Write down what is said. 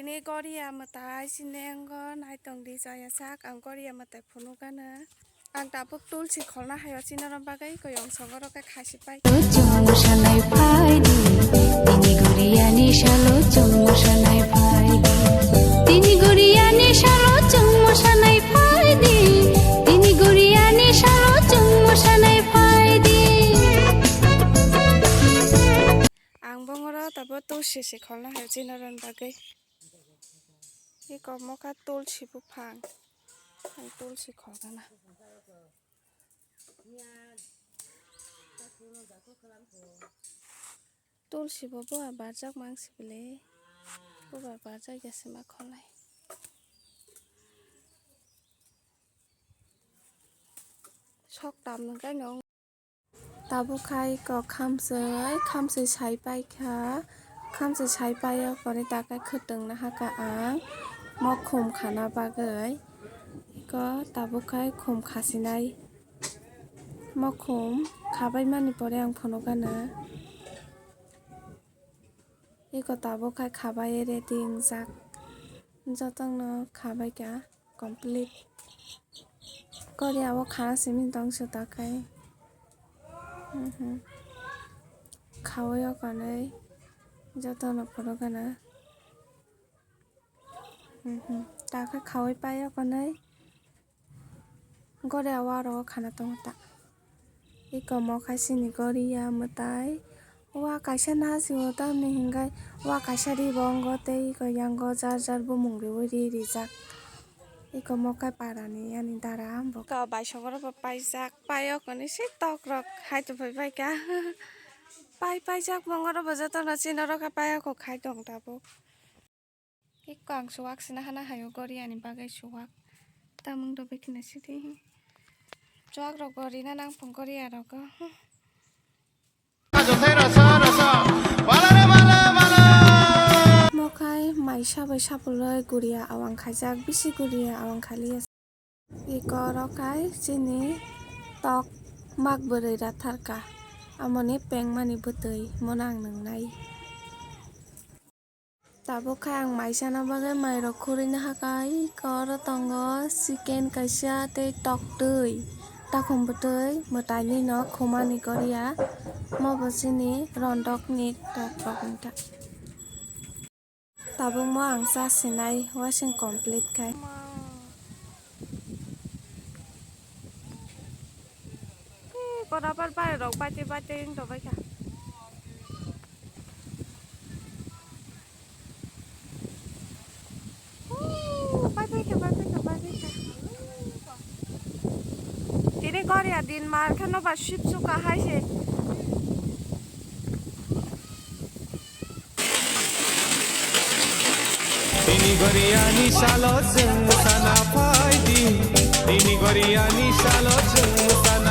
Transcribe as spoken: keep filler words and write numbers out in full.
Ni goriya mwtai sinengo naitong di chaya sak ang goriya mwtai phunukgana. Ang tabuk tulsi kholna hayo chini oro bagwi koyong sogoro khe khasi pai. Chwng mosanai phai di, tini goriya ni salo chwng mosanai phai di. Tini goriya ni salo chwng mosanai phai di, tini goriya ni salo chwng mosanai phai di. Ang bongoro tabuk tulsi si kholna hayo chini oro bagwi. Eko mokha tulsi buphang. Ang tulsi khogana. Tulsi bo bubar barjak mang sibile. Bubar barjak ya sima kholai. Sok tam nung kai nung. Tabuk khai kok khamsoi, khamsoi sai pai kha, khamsoi sai paio kori takai khwtwng na hakha ang mokhum khana bagwi. Iko tabuk khai khum khasinai, mokhum khabai mani pore ang phunukgana. Iko tabuk khai khabai ready wngjak, jotono khabai kha. Complete. Goriya o khana simi tong se takai. Mhm. Khawi o kanwi joto no phunukgana. Mhm. Takai khawi pai o kanwi. Goriya o aro khana tongo ta. Iko mokha sini goriya mwtai. Wa kaisa nasi o tamni hingai wa kaisa ri bo ongo tei iko yango jar jar bumung riwi ri rijak. Iko mokai parani yani dara bo. Ka bai sogoro bo paijak, paiyok ni si tok rok hai to bai bai ka. Pai paijak bongoro bo joto no chini oro kha paiyok khai tong tabuk. Iko ang suwak sina hana hayo goriya ni bagwi suwak. Tamung do bekina sidi. Chuwak rok gorina nang pung goriya rok. Mokhai maisa bai sapuloi guriya awang khaijak, bisi guriya awang khaliya. Iko oro khai chini tok mak bwrwi ratharka, amoni pengmani bwtwi mono ang nwngnai. Tabuk khe ang maisana bagwi mairok khurina hakha, iko oro tongo chicken kaisa tei toktwi, takhum bwtwi mwtaini no khumani goriya, mo bo chini rondokni tokrok wngkha. Tabukmo ang cha sinai wasing complete khai. Korabar bai rok baite baite wng tongbaikha. Ooh, bai baikha, bai baikha, bai baikha. Tini goriya din mar kheno ba sip suka hai se. Tini goriya ni salo chwng sana phai di. Tini goriya ni salo chwng sana